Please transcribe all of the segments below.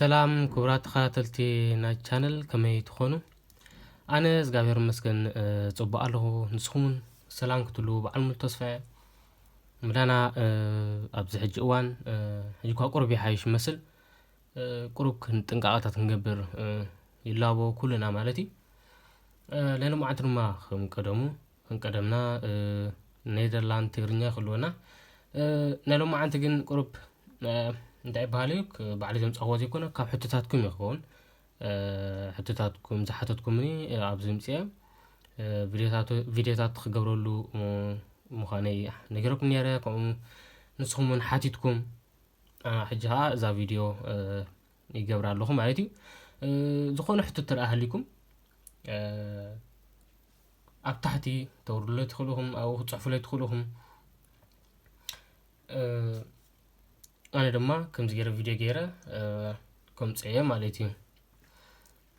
ሰላም ክቡራት ተኸታተልቲ ናይ ቻነል፣ ከመይ ትኾኑ? ኣነ እግዚኣብሔር ይመስገን፣ እ፣ ጽቡቕ ኣለኹ። ንስኹምን ሰላም ክትህሉ በዓል ሙሉ ተስፋ እየ። ምዳና፣ እ፣ ኣብዚ ሕጂ እዋን፣ እ፣ ሕጂ እኳ ቁሩብ ይሓይሽ ይመስል፣ እ፣ ቁሩብ ክን-፣ ጥንቃቐታት ክንገብር፣ እ፣ ይላቦ ኩልና ማለት እዩ። እ፣ ናይ ሎማዓንቲ ድማ ከም ቀደሙ፣ ከም ቀደምና፣ እ፣ ኔደርላንድ ትግርኛ ይኽልወና። እ፣ ናይ ሎማዓንቲ ግን ቁሩብ፣ እ፣ እንታይ ይበሃል እዩ፣ ክ-፣ ባዕሊ ዘምጻእዎ ዘይኮነ፣ ካብ ሕቶታትኩም ይኸውን። እ፣ ሕቶታትኩም ዝሓተትኩምኒ፣ እ፣ ኣብዚ ምጽኤ፣ እ፣ ቪድዮታቱ-፣ ቪድዮታት ክገብረሉ፣ እ፣ ምዃነይ ነጊረኩም ነይረ። ከምኡ ንስኹም እውን ሓቲትኩም፣ እ፣ ሕጂ ኸኣ እዛ ቪድዮ፣ እ፣ ይገብራ ኣለኹ ማለት እዩ። እ፣ ዝኾነ ሕቶ እንተ ደኣ ሃሊኩም፣ እ፣ ኣብ ታሕቲ ተውርዱለይ ትኽእሉ ኢኹም፣ ኣብኡ ክትጽሕፉለይ ትኽእሉ ኢኹም። እ፣ ኣነ ድማ ከምዚ ገይረ ቪድዮ ገይረ፣ እ፣ ከምጽእ እየ ማለት እዩ።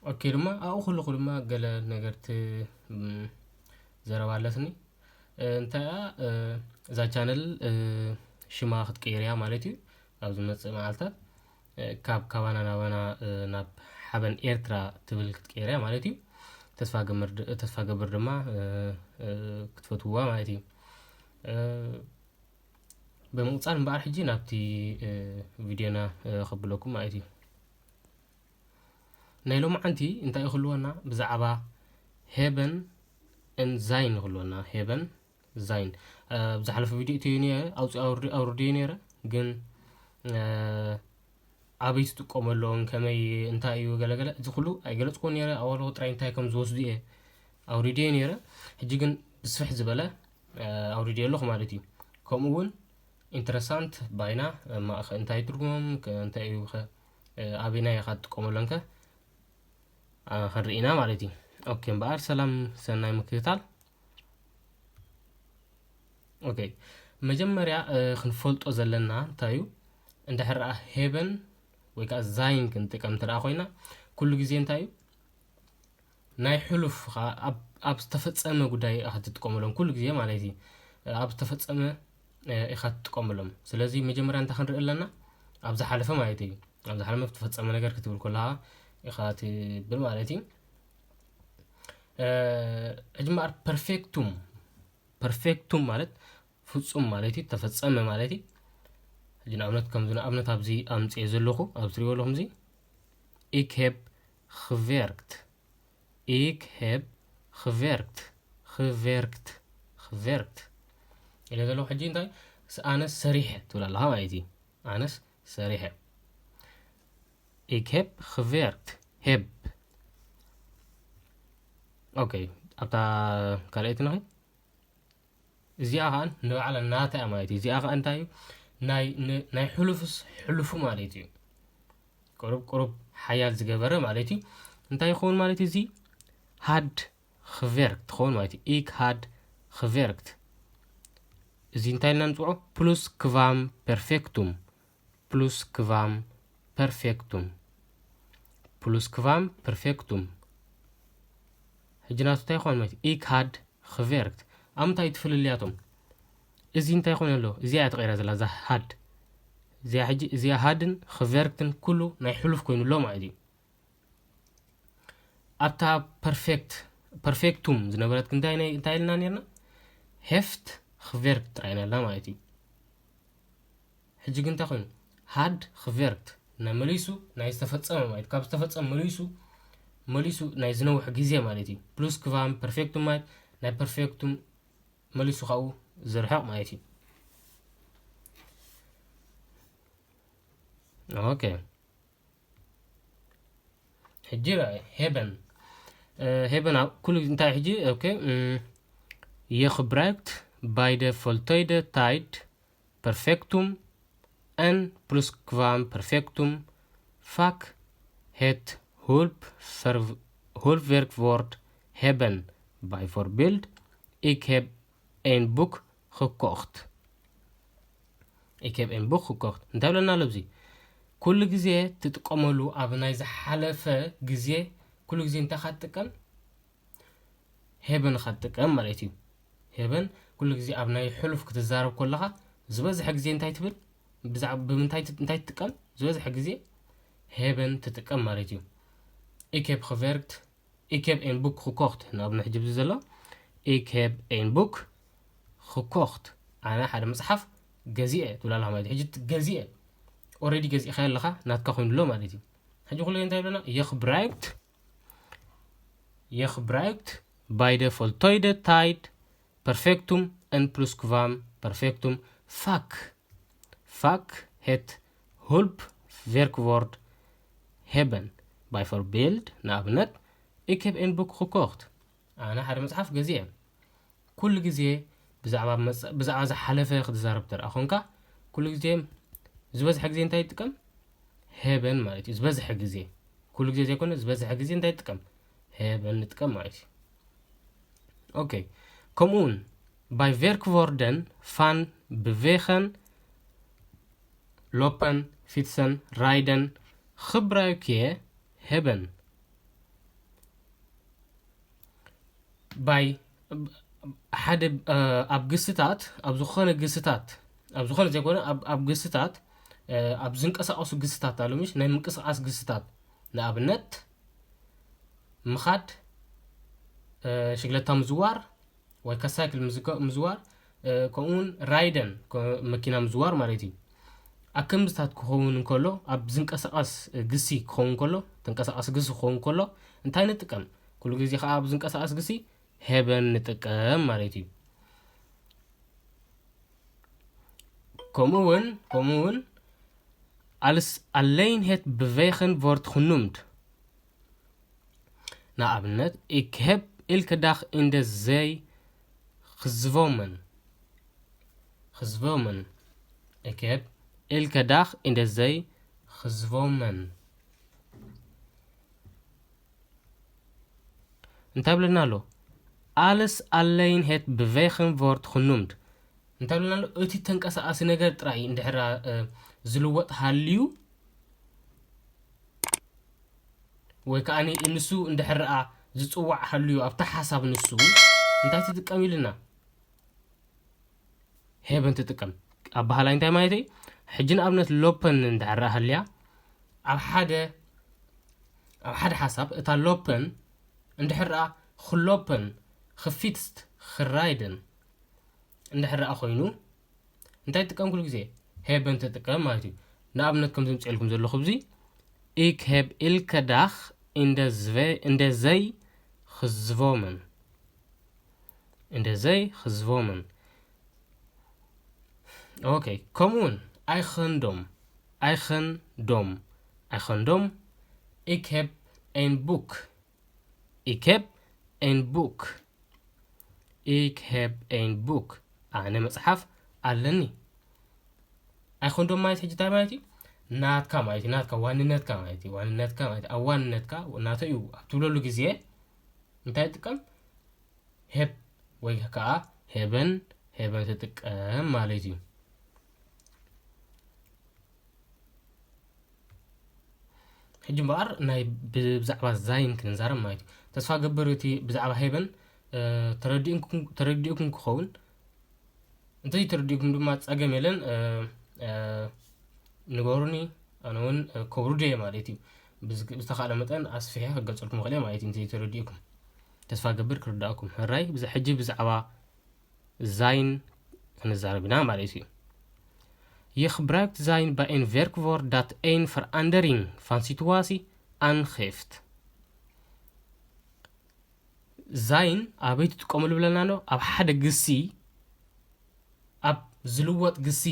ኦኬ፣ ድማ ኣብኡ ከለኹ ድማ ገለ ነገርት፣ እም፣ ዘረባ ኣለትኒ። እ፣ እንታይ እያ፣ እ፣ እዛ ቻነል፣ እ፣ ሽማ ክትቀይር እያ ማለት እዩ። ኣብ ዝመጽእ መዓልታት፣ እ፣ ካብ ካባና ናባና፣ እ፣ ናብ ሓበን ኤርትራ ትብል ክትቀይር እያ ማለት እዩ። ተስፋ ገመር ድ-፣ ተስፋ ገበር ድማ፣ እ፣ እ፣ ክትፈትውዋ ማለት እዩ። እ፣ ብምቕጻል እምበኣር ሕጂ ናብቲ፣ እ፣ ቪድዮና፣ እ፣ ከብለኩም ማለት እዩ። ናይ ሎማዓንቲ እንታይ ይኽልወና? ብዛዕባ ሄበን ን ዛይን ይኽልወና። ሄበን ዛይን። እ፣ ኣብ ዝሓለፈ ቪድዮ እትዩ ነይረ፣ ኣውፂ ኣውርዲ-፣ ኣውርድዮ ነይረ፣ ግን፣ እ፣ ኣበይ ትጥቀመሎም፣ ከመይ፣ እንታይ እዩ፣ ገለገለ፣ እዚ ኩሉ ኣይገለጽኩዎን ነይረ። ኣዋልኹ ጥራይ እንታይ ከም ዝወስዱ እየ ኣውሪድዮ ነይረ። ሕጂ ግን ብስፍሕ ዝበለ፣ እ፣ ኣውሪድዮ ኣለኹ ማለት እዩ። ከምኡ እውን ኢንተረሳንት ባይና፣ እ፣ ማእኸ-፣ እንታይ ትርጉሞም፣ ከ-፣ እንታይ እዩ፣ ከ-፣ እ፣ ኣበይና ኢኻ ትጥቀመሎም ከ፣ እ፣ ክንርኢ ኢና ማለት እዩ። ኦኬ፣ እምበኣር ሰላም፣ ሰናይ ምክትታል። ኦኬ፣ መጀመርያ፣ እ፣ ክንፈልጦ ዘለና እንታይ እዩ? እንድሕር ደኣ ሄበን ወይ ከዓ ዛይን ክንጥቀም እንተ ደኣ ኮይና፣ ኩሉ ግዜ እንታይ እዩ? ናይ ሕሉፍ ኸዓ ኣብ፣ ኣብ ዝተፈጸመ ጉዳይ ኢኻ ትጥቀመሎም፣ ኩሉ ግዜ ማለት እዩ። ኣብ ዝተፈጸመ፣ እ፣ ኢኻ ትጥቀመሎም። ስለዚ መጀመርያ እንታይ ክንርኢ ኣለና? ኣብ ዝሓለፈ ማለት እዩ። ኣብ ዝሓለፈ ዝተፈጸመ ነገር ክትብል ከለኻ ኢኻ ትብል ማለት እዩ። እ፣ ሕጂ እምበኣር ፐርፌክቱም፣ ፐርፌክቱም ማለት ፍጹም ማለት እዩ፣ ተፈጸመ ማለት እዩ። ሕጂ ንኣብነት፣ ከምዚ ንኣብነት ኣብዚ ኣምጽኤ ዘለኹ፣ ኣብዚ ትሪእዎ ኣለኹም እዚ፣ Ik heb gewerkt። Ik heb gewerkt። Gewerkt። Gewerkt ኢለ ዘለኹ። ሕጂ እንታይ? ስ-፣ ኣነስ ሰሪሐ ትብል ኣለኻ ማለት እዩ። ኣነስ ሰሪሐ። Ik heb gewerkt። Heb። ኦኬ፣ ኣብታ ካልኣይቲ ንኸይድ። እዚኣ ኸኣ ንባዕላ ናታ እያ ማለት እዩ። እዚኣ ኸኣ እንታይ እዩ? ናይ፣ ን-፣ ናይ ሕሉፍስ ሕሉፉ ማለት እዩ። ቁሩብ፣ ቁሩብ ሓያል ዝገበረ ማለት እዩ። እንታይ ይኸውን ማለት እዩ? እዚ had gewerkt ትኸውን ማለት እዩ። Ik had gewerkt። እዚ እንታይ ኢልና ንጽውዖ? Plus kwam perfectum። Plus kwam perfectum። Plus kwam perfectum። ሕጂ ናቱ እንታይ ይኾን ማለት እዩ? Ik had gewerkt። ኣብ ምንታይ ትፍልልያቶም? እዚ እንታይ ይኾን ኣሎ? እዚኣ እያ ተቐይራ ዘላ፣ እዛ had። እዚኣ ሕጂ፣ እዚኣ had ን gewerkt ን ኩሉ ናይ ሕሉፍ ኮይኑ ኣሎ ማለት እዩ። ኣብታ ፐርፌክት፣ ፐርፌክቱም ዝነበረት ግን እንታይ ናይ-፣ እንታይ ኢልና ነርና? Heeft gewerkt ጥራይ ኢና ኢልና ማለት እዩ። ሕጂ ግን እንታይ ኮይኑ? Had gewerkt። ናይ መሊሱ፣ ናይ ዝተፈጸመ ማለት እዩ። ካብ ዝተፈጸመ መሊሱ፣ መሊሱ ናይ ዝነውሕ ግዜ ማለት እዩ። Plus kwam perfectum ማለት ናይ ፐርፌክቱም መሊሱ ካብኡ ዝርሕቕ ማለት እዩ። ኦኬ። ሕጂ ርኣይ፣ ሄበን። እ፣ ሄበን ኣብ ኩሉ እንታይ ሕጂ? ኦኬ፣ እም፣ je gebruikt bij de voltooide tijd perfectum en plusquamperfectum vaak het hulpver-, hulpwerkwoord hebben. Bijvoorbeeld, ik heb een boek gekocht. Ik heb een boek gekocht. እንታይ ብለና ኣሎ ኣብዚ? ኩሉ ግዜ ትጥቀመሉ፣ ኣብ ናይ ዝሓለፈ ግዜ ኩሉ ግዜ እንታይ ኢኻ ትጥቀም? ሄበን ኢኻ ትጥቀም ማለት እዩ። ሄበን ኩሉ ግዜ ኣብ ናይ ሕሉፍ ክትዛረብ ከለኻ ዝበዝሐ ግዜ እንታይ ትብል? ብዛዕባ፣ ብምንታይ ት-፣ እንታይ ትጥቀም? ዝበዝሐ ግዜ ሄበን ትጥቀም ማለት እዩ። Ik heb gewerkt, ik heb een boek gekocht። ንኣብነት ሕጂ ብዚ ዘሎ ik heb een boek gekocht፣ ኣነ ሓደ መጽሓፍ ገዚኤ ትብል ኣለኻ ማለት እዩ። ሕጂ ገዚኤ፣ ኦልሬዲ ገዚእካ ኣለኻ፣ ናትካ ኮይኑ ኣሎ ማለት እዩ። ሕጂ ኩሉ እንታይ ይብለና? Je gebruikt, je gebruikt bij de voltooide tijd perfectum en plusquam perfectum vaak, vaak het hulpverwerkwoord hebben. Bijvoorbeeld, ንኣብነት፣ ik heb een boek gekocht፣ ኣነ ሓደ መጽሓፍ ገዚኤ። ኩሉ ግዜ ብዛዕባ መጽ- ብዛዕባ ዝሓለፈ ክትዛረብ ተርኣ ኾንካ፣ ኩሉ ግዜ፣ ዝበዝሐ ግዜ እንታይ ይጥቀም? ሄበን ማለት እዩ። ዝበዝሐ ግዜ፣ ኩሉ ግዜ ዘይኮነ፣ ዝበዝሐ ግዜ እንታይ ይጥቀም? ሄበን ንጥቀም ማለት እዩ። ኦኬ። ከምኡ እውን፣ ባይ ቨርክቮርደን ፋን ብቬኸን ሎፐን ፊትሰን ራይደን ኽብራዩ ክየ ሄበን ባይ ሓደ ኣብ ግስታት፣ ኣብ ዝኾነ ግስታት፣ ኣብ ዝኾነ ዘይኮነ ኣብ ግስታት፣ ኣብ ዝንቀሳቀሱ ግስታት ኣሉ ምሽ ናይ ምንቅስቃስ ግስታት፣ ንኣብነት ምኻድ፣ ሽግለታ ምዝዋር፣ ወይ ከሳይክል ምዝዋር፣ ከምኡውን ራይደን መኪና ምዝዋር ማለት እዩ። ኣከምዝታት ክኸውን እንከሎ፣ ኣብ ዝንቀሳቀስ ግሲ ክኸውን ከሎ፣ ተንቀሳቀስ ግሲ ክኸውን ከሎ እንታይ ንጥቀም? ኩሉ ግዜ ከዓ ኣብ ዝንቀሳቀስ ግሲ ሄበን ንጥቀም ማለት እዩ። ከምኡ እውን ከምኡ እውን ኣልስ ኣለይን ሄት ብቬኸን ቮርት ክኑምድ ንኣብነት ik heb elke dag in de zee gezwommen. Gezwommen. Ik heb elke dag in de zee gezwommen. እንታይ ብለና ኣሎ? Alles alleen het bewegen wordt genoemd. እንታይ ብለና ኣሎ? እቲ ተንቀሳቃሲ ነገር ጥራይ እንድሕር ዝልወጥ ሃልዩ ወይ ከዓ ንሱ እንድሕር ዝፅዋዕ ሃልዩ ኣብቲ ሓሳብ ንሱ እንታይ ትጥቀም ኢልና? ሄበን ትጥቀም ኣባህላይ እንታይ ማለት እዩ? ሕጂ ንኣብነት ሎፐን እንድሕር ሃልያ ኣብ ሓደ ኣብ ሓደ ሓሳብ እታ ሎፐን እንድሕር ክሎፐን ክፊትስት ክራይደን እንድሕር ኮይኑ እንታይ ትጥቀም ኩሉ ግዜ? ሄበን ትጥቀም ማለት እዩ። ንኣብነት ከም ዝምፅኤልኩም ዘለኹ ብዚ ik heb elke dag in de zwe- in de zee gezwommen. In de zee gezwommen. ኦኬ፣ ከምኡውን ኣይኸንዶም ኣይኸንዶም ኣይኸንዶም ik heb een boek. Ik heb een boek. Ik heb een boek. ኣነ መጽሓፍ ኣለኒ። ኣይኮንዶም ማለት ሕጂ እንታይ ማለት እዩ? ናትካ ማለት እዩ። ናትካ ዋንነትካ ማለት እዩ። ዋንነትካ ማለት ኣብ ዋንነትካ ናተ እዩ ኣብ ትብለሉ ግዜ እንታይ ትጥቀም? ሄብ ወይ ከዓ ሄበን ሄበን ትጥቀም ማለት እዩ። ሕጂ እምበኣር ናይ ብዛዕባ ዛይን ክንዛረብ ማለት እዩ። ተስፋ ገብር እቲ ብዛዕባ ሄበን ተረዲእኩም ክኸውን፣ እንተዘይተረዲእኩም ድማ ፀገም የለን፣ ንገሩኒ፣ ኣነ እውን ከውርዶ እየ ማለት እዩ። ብዝተኻእለ መጠን ኣስፊሐ ክገልፀልኩም ይኽእል እየ ማለት እዩ። እንተዘይተረዲእኩም ተስፋ ገብር ክርዳእኩም። ሕራይ ብዛ ሕጂ ብዛዕባ ዛይን ክንዛረብ ኢና ማለት እዩ። Je gebruikt zijn bij een werkwoord dat een verandering van situatie aangeeft. ዛይን ኣበይ ትጥቀመሉ ብለና ኣሎ? ኣብ ሓደ ግሲ፣ ኣብ ዝልወጥ ግሲ፣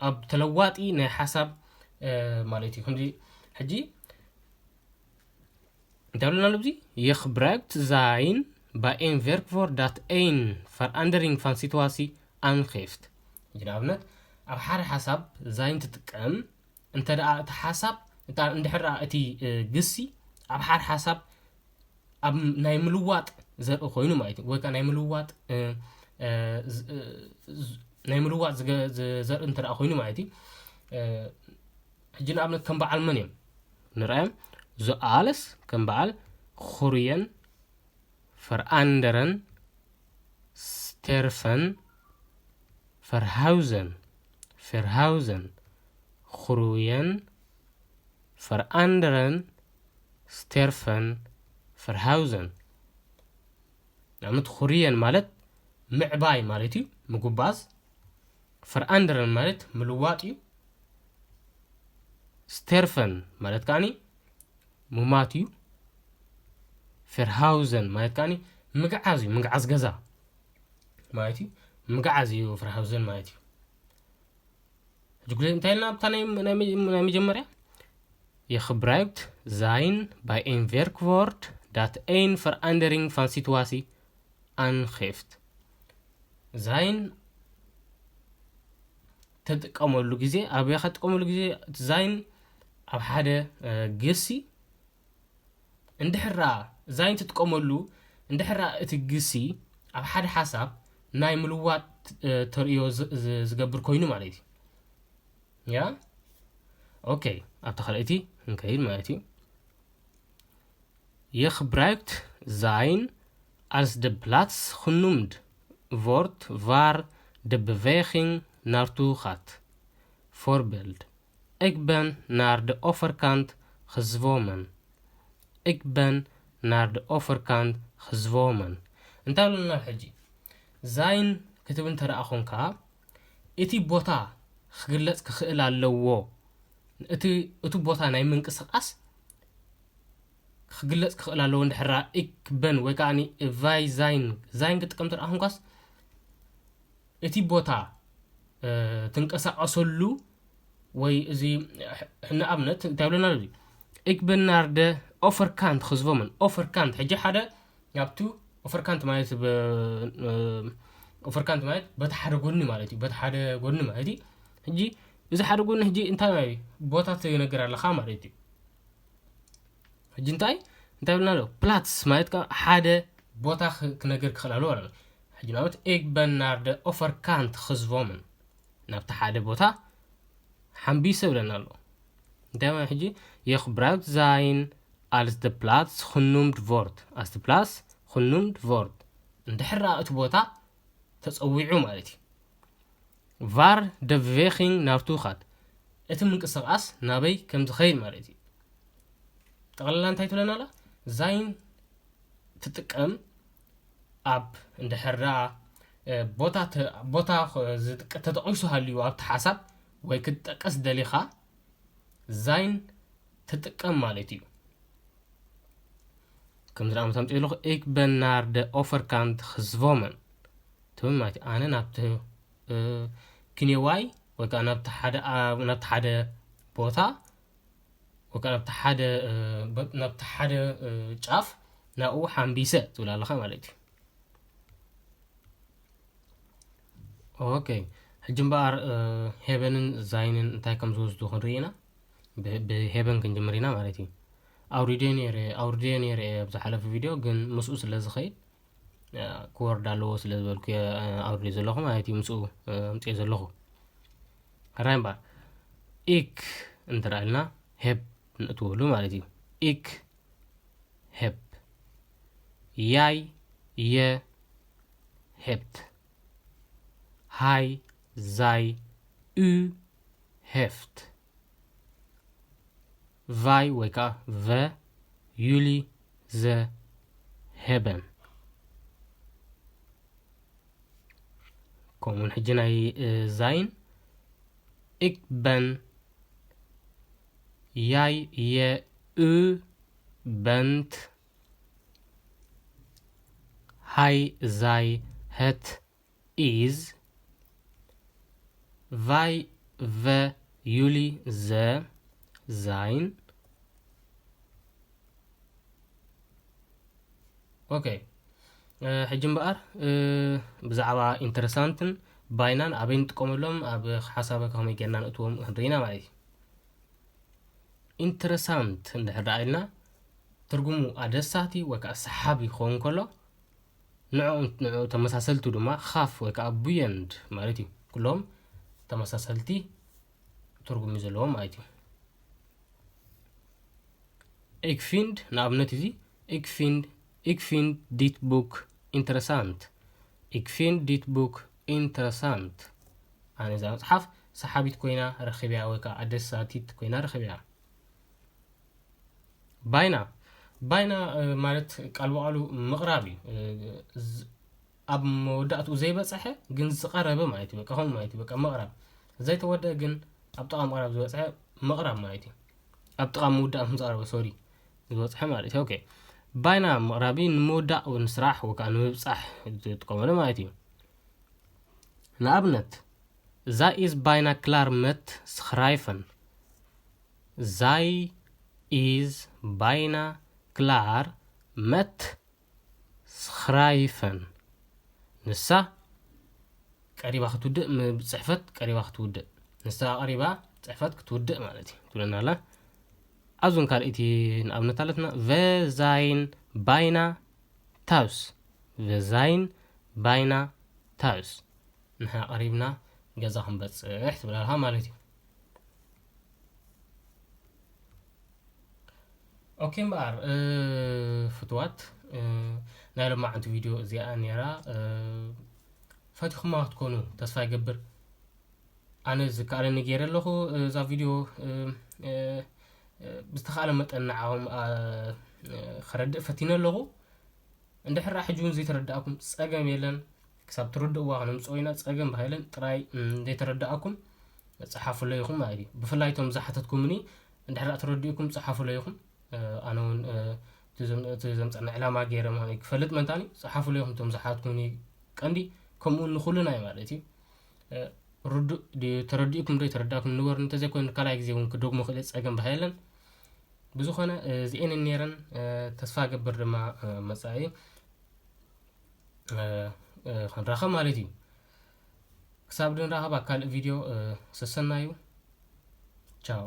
ኣብ ተለዋጢ ናይ ሓሳብ ማለት እዩ። ከምዚ ሕጂ እንታይ ብለና ኣሎ? ኣብዚ je gebruikt zijn bij een werkwoord dat een verandering van situatie aangeeft. ሕጂ ንኣብነት ኣብ ሓደ ሓሳብ ዛይን ትጥቀም እንተ ደኣ እቲ ሓሳብ እንድሕር እቲ ግሲ ኣብ ሓደ ሓሳብ ኣብ ናይ ምልዋጥ ዘርኢ ኮይኑ ማለት እዩ። ወይ ከዓ ናይ ምልዋጥ ናይ ምልዋጥ ዘርኢ እንተ ደኣ ኮይኑ ማለት እዩ። ሕጂ ንኣብነት ከም በዓል መን እዮም ንርኣዮም? ዞኣለስ ከም በዓል ኹርየን ፈርኣንደረን ስተርፈን ፈርሃውዘን ፈርሃውዘን ኹርየን Verändern, sterfen, verhuizen። ንኣብነት፣ ኩርየን ማለት ምዕባይ ማለት እዩ፣ ምጉባዝ። ፈርኣንደረን ማለት ምልዋጥ እዩ። ስተርፈን ማለት ከዓኒ ሙማት እዩ። ፈርሃውዘን ማለት ከዓኒ ምግዓዝ እዩ፣ ምግዓዝ ገዛ ማለት እዩ። ምግዓዝ እዩ ፈርሃውዘን ማለት እዩ። ሕጂ ጉዳይ እንታይ ኢልና ኣብታ ናይ፣ ናይ፣ ናይ መጀመርያ? Je gebruikt zijn bij een werkwoord dat een verandering van situatie aangeeft. Zijn ትጥቀመሉ ግዜ፣ ኣበይ ኸትጥቀመሉ ግዜ? እቲ ዛይን ኣብ ሓደ፣ እ፣ ግሲ እንድሕር ደኣ ዛይን ትጥቀመሉ፣ እንድሕር ደኣ እቲ ግሲ ኣብ ሓደ ሓሳብ ናይ ምልዋጥ፣ እ፣ ተርእዮ ዝ-፣ ዝ-፣ ዝገብር ኮይኑ ማለት እዩ። ያ? ኦኬ፣ ኣብታ ካልኣይቲ ክንከይድ ማለት እዩ። Je gebruikt zijn als de plaats genoemd wordt waar de beweging naartoe gaat. Voorbeeld: Ik ben naar de overkant gezwommen. Ik ben naar de overkant gezwommen. እንታይ ብለና ሕጂ? ዛይን ክትብል እንተ ደኣ ኾንካ፣ እቲ ቦታ ክግለጽ ክኽእል ኣለዎ። እቲ፣ እቲ ቦታ ናይ ምንቅስቓስ ክግለጽ ክኽእል ኣለዎ። እንድሕር ደኣ ኢክ በን ወይ ከኣ ቫይ ዛይን፣ ዛይን ክጥቀም እንተ ደኣ ኾንካስ፣ እቲ ቦታ፣ እ፣ ትንቀሳቐሰሉ ወይ እዚ፣ ንኣብነት እንታይ ብለና ኣሎ? Ik ben naar de overkant gezwommen። ኦፈርካንት፣ ሕጂ ሓደ ናብቱ ኦፈርካንት ማለት ብ-፣ እ፣ ኦፈርካንት ማለት በቲ ሓደ ጎኒ ማለት እዩ። በቲ ሓደ ጎኒ ማለት እዩ። ሕጂ እዚ ሓደ ጎኒ ሕጂ እንታይ ማለት እዩ? ቦታ ትነግር ኣለኻ ማለት እዩ። ሕጂ እንታይ፣ እንታይ ብልና ኣሎ? ፕላትስ ማለት ከኣ ሓደ ቦታ ክ-፣ ክነግር ክኽእል ኣለዎ ማለት እዩ። ሕጂ ንኣብነት፣ ik ben naar de overkant gezwommen። ናብቲ ሓደ ቦታ ሓምቢሰ ብለና ኣሎ። እንታይ ማለት ሕጂ? Je gebruikt zijn als de plaats genoemd wordt። Als de plaats genoemd wordt። እንድሕር ደኣ እቲ ቦታ ተጸዊዑ ማለት እዩ። Waar de beweging naartoe gaat። እቲ ምንቅስቓስ ናበይ ከም ዝኸይድ ማለት እዩ። ጠቕላላ እንታይ ትብለና ኣላ? ዛይን ትጥቀም ኣብ እንድሕር ደኣ፣ እ፣ ቦታ ተ-፣ ቦታ ኸ-፣ ዝጥቀ-፣ ተጠቒሱ ሃልዩ ኣብቲ ሓሳብ ወይ ክትጠቅስ ደሊኻ ዛይን ትጥቀም ማለት እዩ። ከምዚ ደኣ መታምጽእ ኣለኹ፣ ik ben naar de overkant gezwommen ትብል ማለት እዩ። ኣነ ናብቲ፣ እ፣ ክንየዋይ ወይ ከኣ ናብቲ ሓደ፣ ኣ-፣ ናብቲ ሓደ ቦታ ወይ ከኣ ናብቲ ሓደ፣ እ፣ በ-፣ ናብቲ ሓደ፣ እ፣ ጫፍ ናብኡ ሓምቢሰ ትብል ኣለኻ ማለት እዩ። ኦኬ፣ ሕጂ እምበኣር፣ እ፣ ሄበንን ዛይንን እንታይ ከም ዝወስዱ ክንርኢ ኢና። ብ-፣ ብሄበን ክንጅምር ኢና ማለት እዩ። ኣውሪደ ነይረ፣ ኣውሪደ ነይረ እየ ኣብ ዝሓለፈ ቪድዮ፣ ግን ምስኡ ስለ ዝኸይድ፣ እ፣ ክወርድ ኣለዎ ስለ ዝበልኩ እየ፣ እ፣ ኣውሪደ ዘለኹ ማለት እዩ። ምስኡ፣ እ፣ ኣምፅኦ ዘለኹ። ሕራይ እምበኣር፣ ኢክ እንተ ደኣ ኢልና ሄብ ንእትወሉ ማለት እዩ። ኢክ ሄብ። ያይ የ ሄብት። ሃይ ዛይ ኡ ሄፍት። ቫይ ወይ ከኣ ቨ ዩሊ ዘ ሄበን። ከምኡውን ሕጂ ናይ፣ እ፣ ዛይን፣ ik ben፣ ያይ የ ኡ በንት፣ ሃይ ዛይ ሀት ኢዝ፣ ቫይ ቨ ዩሊ ዘ ዛይን። ኦኬ፣ እ፣ ሕጂ እምበኣር፣ እ፣ ብዛዕባ ኢንተረሳንትን ባይናን ኣበይ ንጥቀመሎም፣ ኣብ ሓሳበ ከመይ ጌርና ንእትዎም ክንርኢና ማለት እዩ። ኢንተረሳንት እንድሕር ደኣ ኢልና፣ ትርጉሙ ኣደሳቲ ወይ ከኣ ሰሓቢ ክኸውን ከሎ፣ ንዕኡ፣ ንዕኡ ተመሳሰልቱ ድማ ኻፍ ወይ ከኣ ቡየንድ ማለት እዩ። ኩሎም ተመሳሰልቲ ትርጉም እዩ ዘለዎም ማለት እዩ። Ik vind፣ ንኣብነት እዚ፣ ik vind፣ ik vind dit boek interessant። Ik vind dit boek interessant። ኣነ እዛ መጽሓፍ ሰሓቢት ኮይና ረኺበያ ወይ ከኣ ኣደሳቲት ኮይና ረኺበያ። ባይና ባይና ማለት ቃል ብቃሉ ምቕራብ እዩ። ኣብ መወዳእትኡ ዘይበፀሐ ግን ዝቐረበ ማለት እዩ። በቃ ከምኡ ማለት እዩ። በቃ ምቕራብ ዘይተወደአ ግን ኣብ ጥቓ ምቕራብ ዝበፅሐ ምቕራብ ማለት እዩ። ኣብ ጥቓ ምውዳእ ምስ ዝቐረበ ሶሪ ዝበፅሐ ማለት እዩ። ኦኬ ባይና ምቕራብ እዩ ንምውዳእ ወይ ንስራሕ ወይ ከዓ ንምብፃሕ ዝጥቀመሉ ማለት እዩ። ንኣብነት zij is bijna klaar met schrijven። Zij is bijna klaar met schrijven. ንሳ ቀሪባ ክትውድእ፣ ጽሕፈት ቀሪባ ክትውድእ። ንሳ ቀሪባ ጽሕፈት ክትውድእ ማለት እዩ ትብለና ኣላ። ኣብዞን ካልእቲ ንኣብነት ኣለትና። We zijn bijna thuis. We zijn bijna thuis. ንሕና ቀሪብና ገዛ ክንበጽሕ ትብላልካ ማለት እዩ። ኦኬ እምበኣር ፍትዋት፣ ናይ ሎማዓንቲ ቪድዮ እዚኣ ነይራ። ፈቲኹማ ክትኮኑ ተስፋ ይገብር። ኣነ ዝከኣለኒ ገይረ ኣለኹ። እዛ ቪድዮ ብዝተኻለ መጠን ንዓኹም ከረድእ ፈቲነ ኣለኹ። እንድሕር ሕጂ እውን ዘይተረዳእኩም ጸገም የለን። ክሳብ ትርድእዋ ክነምጽኦ ኢና። ጸገም ባሃይለን ጥራይ ዘይተረዳእኩም ጸሓፉለይ ኢኹም ማለት እዩ። ብፍላይ እቶም ዝሓተትኩምኒ እንድሕር ተረዲእኩም ጸሓፉለይ ኢኹም። ኣነ እውን እቲ ዘምጸና ዕላማ ገይረ ማለት ክፈልጥ መንታኒ ጸሓፉለይ ኢኹም። እቶም ዝሓትኩምኒ ቀንዲ ከምኡ ንኹልና እዩ ማለት እዩ። ርዱእ ተረዲእኩም ዶ ተረዳእኩም ንበሩ። እንተዘይኮይኑ ካልኣይ ግዜ እውን ክደግሞ ክእል ጸገም ባሃይለን። ብዝኾነ እዚኤን ነይረን። ተስፋ ገብር ድማ መጻኢ ክንራኸብ ማለት እዩ። ክሳብ ድንራኸብ ኣብ ካልእ ቪድዮ ሰሰናዩ። ቻው።